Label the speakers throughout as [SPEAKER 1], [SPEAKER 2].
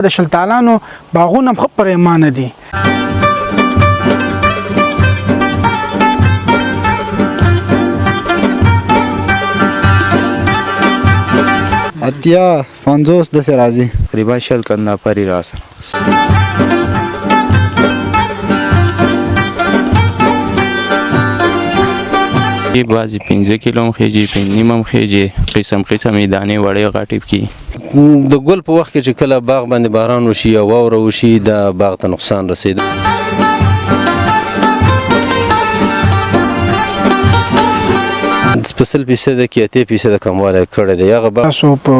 [SPEAKER 1] د شلتالانو باغونه هم ښه پریمانه دي.
[SPEAKER 2] 80 50 داسې راځي.
[SPEAKER 3] تقریبا 20 کن نفري راسره. بعضې 5 کیلو هم خېږي، 5.5 هم خېږي، قسم قسم یې دانې وړې غټې پکې.
[SPEAKER 4] د ګل په وخت کې چې کله باغ باندې باران وشي او واوره وشي، دا باغ ته نقصان رسېده. په 100% کې 80% کموالی کړی دی هغه باغ.
[SPEAKER 1] تاسو په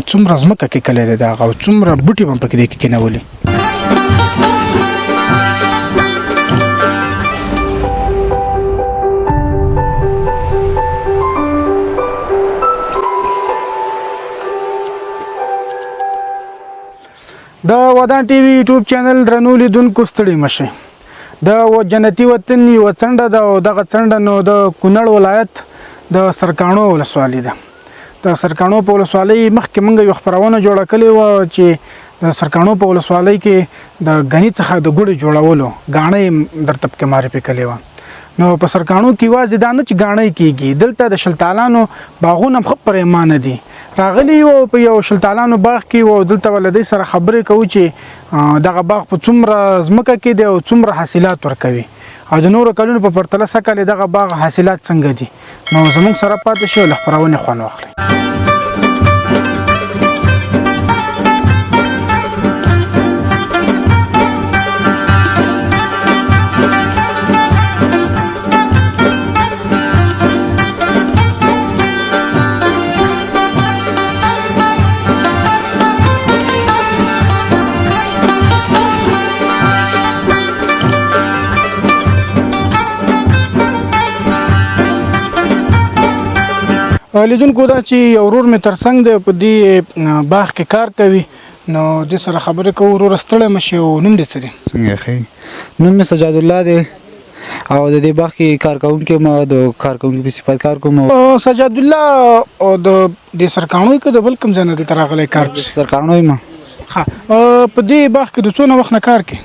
[SPEAKER 1] څومره ځمکه کې کلی دی دغه او څومره بوټي به هم پکې دې کې کېنولي؟ د ودان ټي وي یوټیوب چینل درنو لیدونکو ستړي مشه. د جنتي وطن یوه څنډه ده او دغه څنډه نو د کونړ ولایت د سرکاڼو ولسوالي ده. د سرکاڼو په ولسوالۍ مخکې موږ یو خپرونه جوړه کړې وه چې د سرکاڼو په ولسوالۍ کې د غني څخه د ګوړې جوړولو ګاڼۍ درته پکې معرفي کړې وه. نو په سرکاڼو کې یوازې دا نه چې ګاڼۍ کیږي، دلته د شلتالانو باغونه هم ښه پریمانه دي. راغلي یو په یو شلتالانو باغ کې و، دلته به له دوی سره خبرې کوو چې دغه باغ په څومره ځمکه کې دی او څومره حاصلات ورکوي او د نورو کلونو په پرتله سږ کال دغه باغ حاصلات څنګه دي. نو زموږ سره پاتې شئ او له خپرونې خوند واخلئ. لیدونکو دا چې یو ورور مې ترڅنګ دی په دې باغ کې کار کوي، نو دې سره خبرې کوو. وروره ستړی مه شې، او نوم دې څه دی؟
[SPEAKER 2] څنګه ښه؟ نوم مې سجاد الله دی او د دې باغ کې کارکوونکی ما د کارکوونکي په صفت کار کوم.
[SPEAKER 1] سجاد الله، د دې سرکاڼو کې د بل کوم ځای نه دلته راغلی کار پسې؟
[SPEAKER 2] سرکاڼو یم.
[SPEAKER 1] ښه، په دې باغ کې د څونه وخت نه کار کوې؟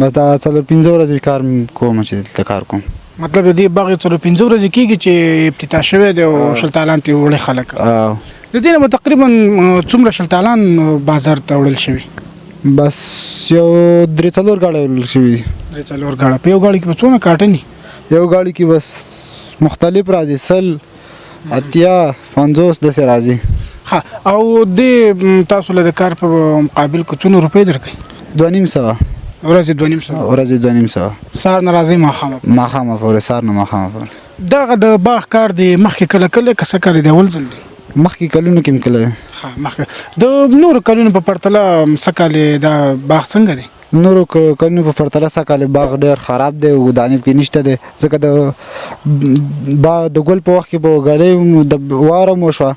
[SPEAKER 2] بس دا 4-5 ورځې کار کوم چې دلته کار کوم.
[SPEAKER 1] مطلب د دې باغ 4-5 ورځې کېږي چې افتتاح شوی دی او شلتالان ته وړي خلک. د دې نه به تقریبا څومره شلتالان بازار ته وړل شوي؟
[SPEAKER 2] بس یو 3-4 ګاډی وړل شوي دي.
[SPEAKER 1] 3-4 ګاډی. په یو ګاډي کې به څونه کاټني؟
[SPEAKER 2] یو ګاډي کې بس مختلف راځي، 100، 80، 50 داسې راځي.
[SPEAKER 1] ښه، او دې تاسو له د کار په مقابل کې څونه روپۍ درکوي؟
[SPEAKER 2] 250.
[SPEAKER 1] ورځې 250؟
[SPEAKER 2] ورځې 250.
[SPEAKER 1] سهار نه راځئ ماښامه؟
[SPEAKER 2] ماښامه پورې، سهار نه ماښامه پورې.
[SPEAKER 1] دغه د باغ کار دی مخکې کله کله که څه کال دی اول ځل دی؟
[SPEAKER 2] مخکې کلونو کې هم کله دی.
[SPEAKER 1] ښه، مخکې د نورو کلونو په پرتله څه کال دا باغ څنګه دی؟
[SPEAKER 2] نورو کلونو په پرتله سږ کال باغ ډېر خراب دی او دانې پکې نشته دی، ځکه د ګل په وخت کې به ږلۍ د واوره هم وشوه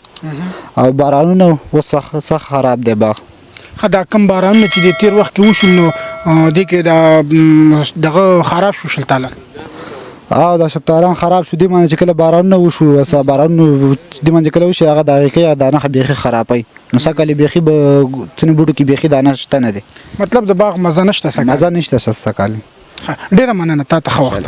[SPEAKER 2] او بارانونه اوس سخت خراب دی باغ.
[SPEAKER 1] ښه، دا کم بارانونه چې د تېر وخت کې وشول نو دې کې دا دغه خراب شو شلتالان؟
[SPEAKER 2] او دا شفتالان خراب شو. دې باندې چې کله بارانونه وشو، بس بارانونه دې باندې کله وشي هغه د هغې کوي، هغه دانه بیخي خرابوي. نو سږ کال یې بیخي به ځینو بوټو کې بیخي دانه شته نه دی.
[SPEAKER 1] مطلب د باغ مزه نشته سږ کال؟
[SPEAKER 2] مزه نشته سږ کال.
[SPEAKER 1] ښه، ډېره مننه، تا ته ښه وخت.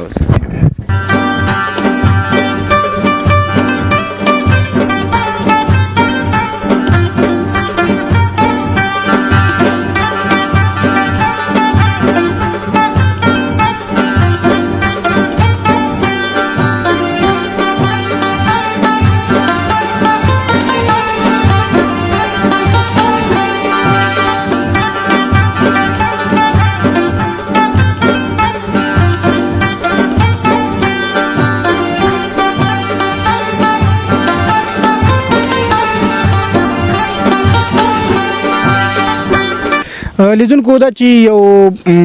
[SPEAKER 1] لیدونکو دا چې یو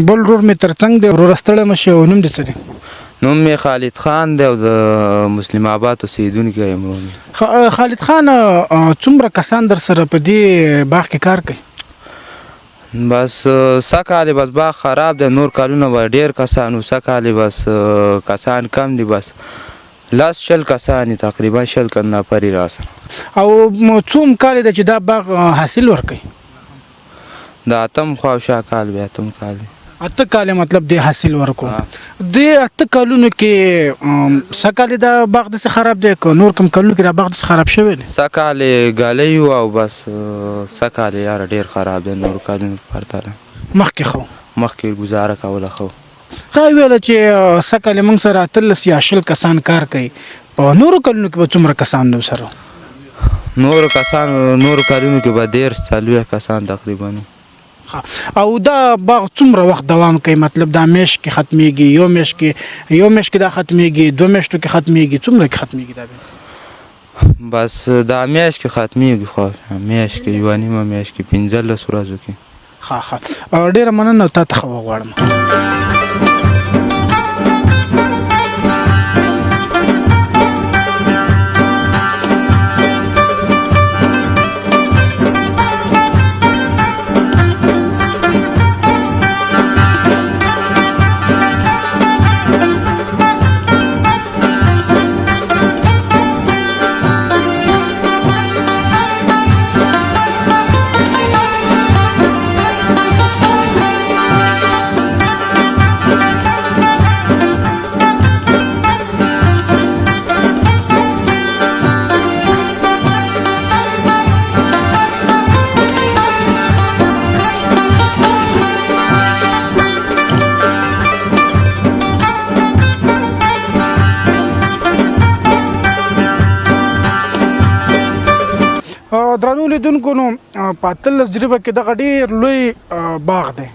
[SPEAKER 1] بل ورور مې ترڅنګ دی. وروره ستړی مه شې، او نوم دې څه دی؟
[SPEAKER 3] نوم مې خالد خان دی او د مسلم آباد اوسېدونکی یم. ورور
[SPEAKER 1] خالد خان، څومره کسان در سره په دې باغ کې کار کوي؟
[SPEAKER 3] بس سږ کال بس باغ خراب دی، نور کالونه به ډېر کسان وو، سږ کال بس کسان کم دي، بس 10-20 کسان دي، تقریبا 20 کن نفري راسره.
[SPEAKER 1] او څوم کال دی چې دا باغ حاصل ورکوي؟
[SPEAKER 3] د اتم خواوشا کال بیا، اتم کال دی.
[SPEAKER 1] 8 کاله مطلب دی حاصل ورکو. د 8 کالونو کې سږکال دا باغ داسې خراب دی که نور کوم کلونو کې دا باغ داسې خراب شوی دی؟
[SPEAKER 3] سږکال یې ږلۍ وه او بس، سږکال یې یاره ډېر خراب دی نورو کالونو په پرتله.
[SPEAKER 1] مخکې ښه و؟
[SPEAKER 3] مخکې ګزاره کوله ښه و.
[SPEAKER 1] ښه ویله چې سږکال یې موږ سره 18 یا 20 کسان کار کوي، په نورو کلونو کې به څومره کسان نو سره؟
[SPEAKER 3] نورو کسانو نورو کلونو کې به 30 40 کسان تقریبا.
[SPEAKER 1] او دا باغ څومره وخت دوام کوي؟ مطلب دا میاشت کې ختمیږي، یو میاشت کې، یو میاشت کې دا ختمیږي، 2 میاشتو کې ختمیږي، څومره کې ختمیږي دا؟
[SPEAKER 3] بس دا میاشت کې ختمیږي، خو میاشت کې یوه نیمه میاشت کې، 15 ورځو کې.
[SPEAKER 1] ښه ښه، ډېره مننه، تا ته ښه وغواړم. درنو لیدونکو، نو په 18 جریبه کې دغه ډېر لوی باغ دی.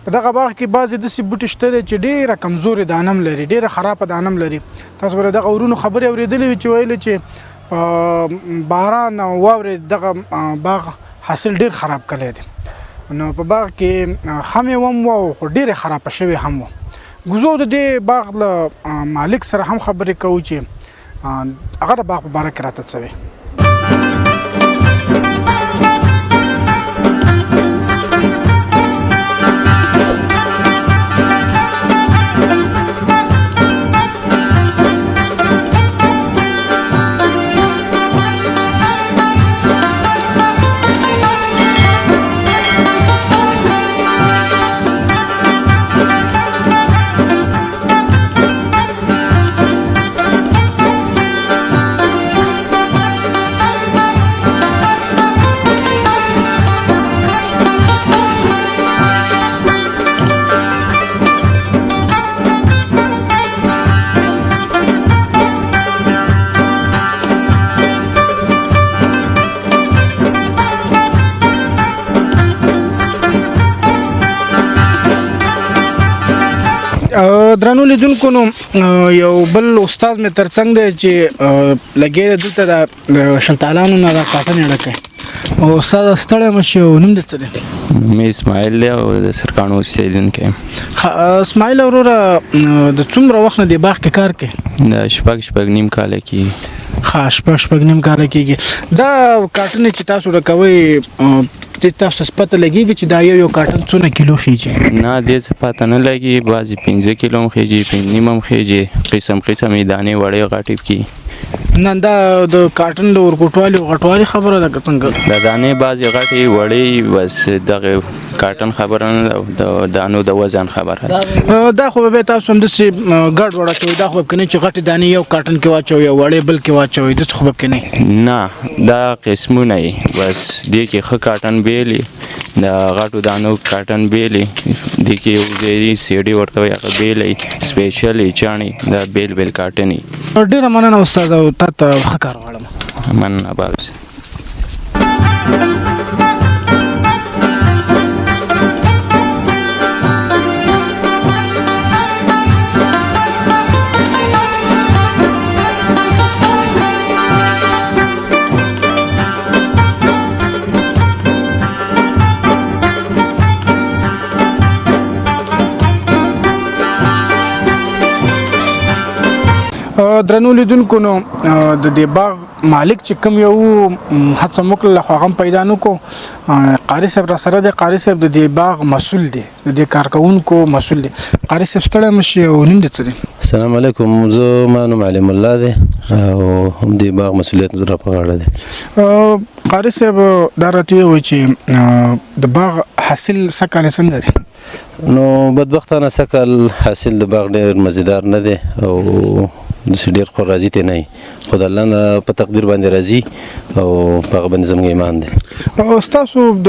[SPEAKER 1] په دغه باغ کې بعضې داسې بوټي شته دی چې ډېره کمزورې دانه هم لري، ډېره خرابه دانه هم لري. تاسو به دغه ورونو خبرې اورېدلې وي چې ویلې چې په باران او واورې دغه باغ حاصل ډېر خراب کړی دی. نو په باغ کې ښه مېوه هم وه خو ډېرې خرابه شوې هم وه. ګوزو د دې باغ له مالک سره هم خبرې کوو چې هغه د باغ په باره کې راته څه وایي. درنو لیدونکو، نو یو بل استاد مې ترڅنګ دی چې لګیا دی دلته د شلتالانو نه دا کاټنې ډکوي. استاد ستړی مه شې، نوم دې څه دی؟
[SPEAKER 5] نوم مې اسماعیل دی او د سرکاڼو اوسېدونکی یم.
[SPEAKER 1] ښه اسماعیل وروره، د څومره وخت نه دې باغ کې کار کوې؟
[SPEAKER 5] د شپږ شپږ نیم کاله کېږي.
[SPEAKER 1] ښه، شپږ شپږ نیم کاله کېږي. دا کاټنې چې تاسو ډکوئ، دې تاسو څه پته لګېږي چې دا یو یو کاټن څونه کیلو خېږي؟
[SPEAKER 5] نه، دې څه پته نه لګي، بعضې 5 کیلو هم خېږي، 5 نیم هم خېږي، قسم قسم یې دانې وړې غټې کېږي.
[SPEAKER 1] نه، دا د کاټن د ورکوټوالي او غټوالي خبره ده که څنګه؟
[SPEAKER 5] د دانې بعضې غټې وړې، بس دغه کاټن خبره نه ده، د دانو د وزن خبره ده.
[SPEAKER 1] دا خو به بیا تاسو همداسې ګډ وډه کوئ، دا خو به پکې نه چې غټې دانې یو کاټن کې واچوئ او وړې بل کې واچوئ، داسې خو به پکې نه؟
[SPEAKER 5] نه، دا قسمونه یې، بس دې کې ښه کاټن بیلې، د غټو دانو کاټن بیلې، دې کې یو ځای سیډي ورته وایي هغه بیلې، سپیشلې چاڼې، دا بیل بیل کاټن یې.
[SPEAKER 1] ډېره مننه استاد، او تا ته ښه کار غواړم.
[SPEAKER 5] مننه باز.
[SPEAKER 1] درنو لیدونکو، نو د دې باغ مالک چې کوم یو هڅه مو وکړله خو هغه هم پیدا نه کو. قاري صاحب را سره دی، قاري صاحب د دې باغ مسول دی، د دې کارکوونکو مسول دی. قاري صاحب ستړی مه شي او نوم دې څه دی؟
[SPEAKER 4] السلام علیکم، زه ما نوم علیم الله دی او هم د باغ مسولیت را په غاړه دی.
[SPEAKER 1] قاري صاحب دا راته ووایي چې د باغ حاصل سږ کال څنګه دی؟
[SPEAKER 4] نو بدبختانه سږ کال حاصل د باغ ډېر مزیدار نه دی او داسې ډېر خو راضي ته نه یي، خو د الله نه په تقدیر باندې راضي او په هغه باندې زموږ ایمان دی.
[SPEAKER 1] ستاسو د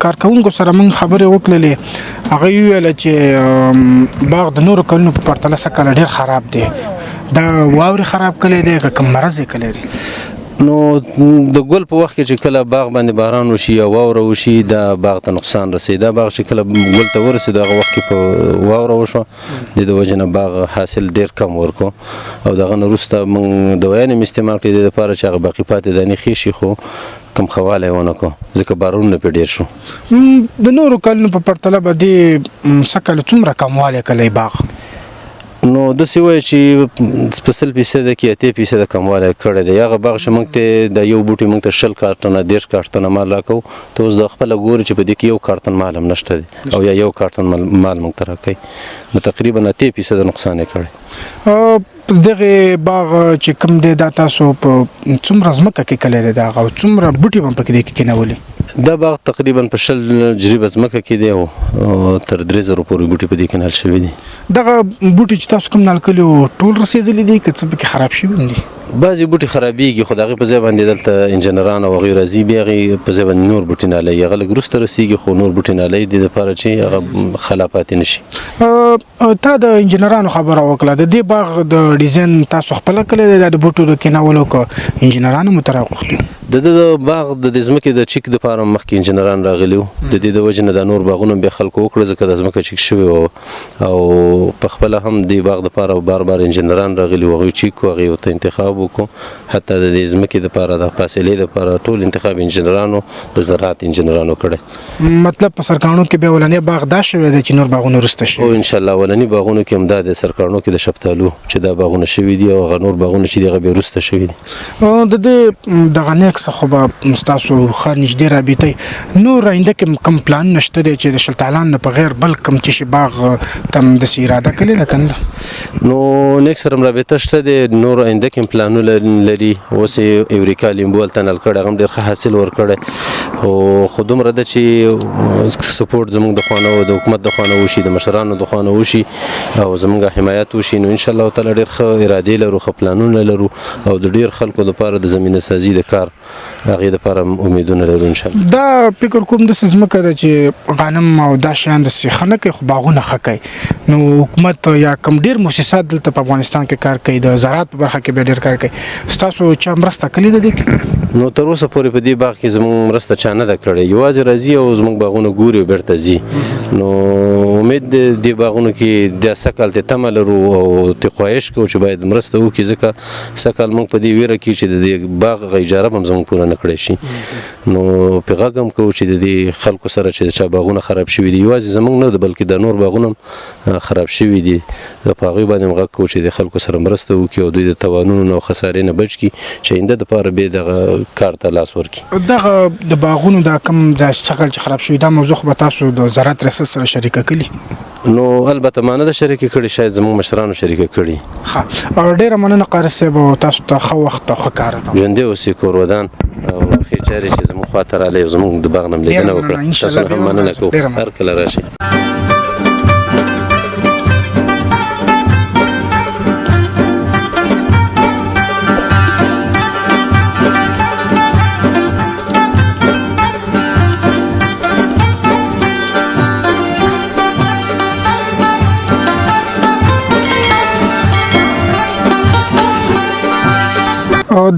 [SPEAKER 1] کارکوونکو سره موږ خبرې وکړلې، هغه وویل چې باغ د نورو کلونو په پرتله سږ کال ډېر خراب دی، دا واورې خراب کړی دی که کوم مرض یې کړی دی؟
[SPEAKER 4] نو د ګل په وخت کې چې کله باغ باندې باران وشي یا واوره وشي دا باغ ته نقصان رسي. دا باغ چې کله ګل ته ورسېد هغه وخت کې په واوره وشوه، د دې وجې نه باغ حاصل ډېر کم ورکو او د هغه نه وروسته موږ دوایانې هم استعمال کړې د دې لپاره چې هغه باقي پاتې دانې ښې شي، خو کم ښه والی ونه کړو ځکه بارانونه پرې ډېر شو.
[SPEAKER 1] د نورو کلونو په پرتله به دې سږ کال څومره کموالی کړی باغ؟
[SPEAKER 4] نو داسې وایي چې په 100% کې 80% کموالی کړی دی. هغه باغ چې موږ ته د یو بوټي موږ ته 20 کارتنه 30 کارتنه مال راکوو، ته اوس د خپله ګوري چې په دې کې یو کارتن مال هم نشته دی او یا یو کارتن مال موږ ته راکوي، نو تقریبا 80% نقصان یې کړی.
[SPEAKER 1] دغه باغ چې کوم دی دا تاسو په څومره ځمکه کې کښلی دی دغه او څومره بوټي به هم پکې دی کې کښېنولي؟
[SPEAKER 4] دا باغ تقریبا په 20 جریبه ځمکه کې دی او تر 3000 پورې بوټي په دې کې نال شوي دي.
[SPEAKER 1] دغه بوټي چې تاسو کوم نال کړي وو ټول رسېدلي دي که څه پکې خراب شوي هم دي؟
[SPEAKER 4] بعضې بوټي خرابېږي خو د هغې په ځای باندې دلته انجنیران او هغوی راځي بیا هغې په ځای باندې نور بوټي نالوي، هغه لږ وروسته رسېږي خو نور بوټي نالوي د دې لپاره چې هغه خلا پاتې نه شي.
[SPEAKER 1] تا د انجنیرانو خبره وکړه، د دې باغ د ډیزاین تاسو خپله کړی دی دا د بوټو د کېنولو که انجنیرانو مو ته راغوښتي؟
[SPEAKER 4] د ده د باغ د دې ځمکې د چیک دپاره مخکې انجنیران راغلي وو، د دې د وجې نه دا نور باغونه بیا خلکو وکړه ځکه دا ځمکه چیک شوې وه او په خپله هم دې باغ دپاره بار بار انجنیران راغلي وو، هغوی چیک کړو، هغوی ورته انتخاب وکړو، حتی د دې ځمکې دپاره د فاصلې دپاره ټول انتخاب انجنیرانو د زراعت انجنیرانو کړی.
[SPEAKER 1] مطلب په سرکاڼو کې بیا اولنی باغ دا شوی دی چې نور باغونه وروسته شوي؟
[SPEAKER 4] او انشاءالله اولني باغونو کې هم دا دی سرکاڼو کې د شفتالو چې دا باغونه شوي دي او هغه نور باغونه چې دي هغه بیا وروسته شوي دي.
[SPEAKER 1] د دې دغه نیک څه خو به ستاسو ښه نږدې رابطه وي، نور آینده کې کوم پلانونه شته دی چې د شلتالان نه په غیر بل کوم چې شي باغ ته هم داسې اراده کړې ده که نه؟
[SPEAKER 4] نو نیک سره هم رابطه شته دی، نور آینده کې هم پلانونه لري. اوس یې ایوریکا لیمبو هلته نل کړی، هغه هم ډېر ښه حاصل ورکړی، خو دومره ده چې سپورټ زموږ د خوا نه د حکومت د خوا نه وشي، د مشرانو د خوا نه وشي او زموږ حمایت وشي، نو انشاءالله تعالی ډېر ښه ارادې لرو، ښه پلانونه لرو او د ډېر خلکو دپاره د زمینه سازي د کار هغې دپاره هم امیدونه لرو انشاءالله.
[SPEAKER 1] دا فکر کوم داسې ځمکه ده چې غنم او دا شیان داسې ښه نه کوي خو باغونه ښه کوي، نو حکومت یا کوم ډېر موسسات دلته په افغانستان کې کار کوي، د زراعت په برخه کې بیا ډېر کار کوي، ستاسو چا مرسته کړې ده دې کې؟
[SPEAKER 4] نو تر اوسه پورې په دې باغ کې زموږ مرسته چا نه ده کړې، یوازې راځي او زموږ باغونه ګوري او بېرته ځي. نو امید دی دې باغونو کې د سږ کال ته تمه لرو او ته خواهش کوو چې باید مرسته وکړي، ځکه سږ کال موږ په دې ویره کې چې د دې باغ هغه اجاره به هم زموږ پوره نه کړی شي. نو په غږ هم کوو چې د دې خلکو سره چې د چا باغونه خراب شوي دي، یوازې زموږ نه ده بلکې د نور باغونه هم خراب شوي دي، په هغوی باندې هم غږ کوو چې د خلکو سره مرسته وکړي او دوی د تاوانونو او خسارې نه بچ کړي چې آینده دپاره بیا دغه کار ته لاس ورکړي.
[SPEAKER 1] دغه د باغونو دا کوم دا شکل چې خراب شوي دا موضوع خو به تاسو د زراعت ریاست سره شریکه کړي؟
[SPEAKER 4] نو البته ما نه ده شریکه کړې، شاید زموږ مشرانو شریکه کړي.
[SPEAKER 1] ښه، ډېره مننه قاري صاحب، او تاسو ته ښه وخت او ښه کار.
[SPEAKER 4] ژوندی اوسئ، کور ودان او ښې چارې چې زموږ خواته راغلې او زموږ د باغ نه هم لیدنه وکړه، تاسو نه هم مننه کوو، هر کله راشئ.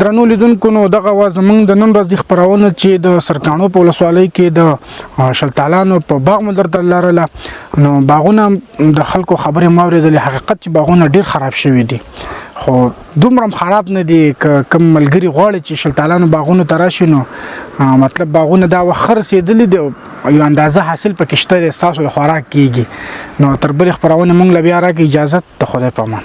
[SPEAKER 1] درنو لیدونکو، نو دغه وه زموږ د نن ورځې خپرونه چې د سرکاڼو په ولسوالۍ کې د شلتالانو په باغ مو درته لرله. نو باغونه د خلکو خبرې مو اورېدلې، حقیقت چې باغونه ډېر خراب شوي دي، خو دومره هم خراب نه دي. که کوم ملګري غواړي چې شلتالانو باغونو ته راشي، نو مطلب باغونه دا وخت ښه رسېدلي دي او یو اندازه حاصل پکې شته دی، ستاسو د خوراک کېږي. نو تر بلې خپرونې موږ له بیا راکړئ اجازت، د خدای په امان.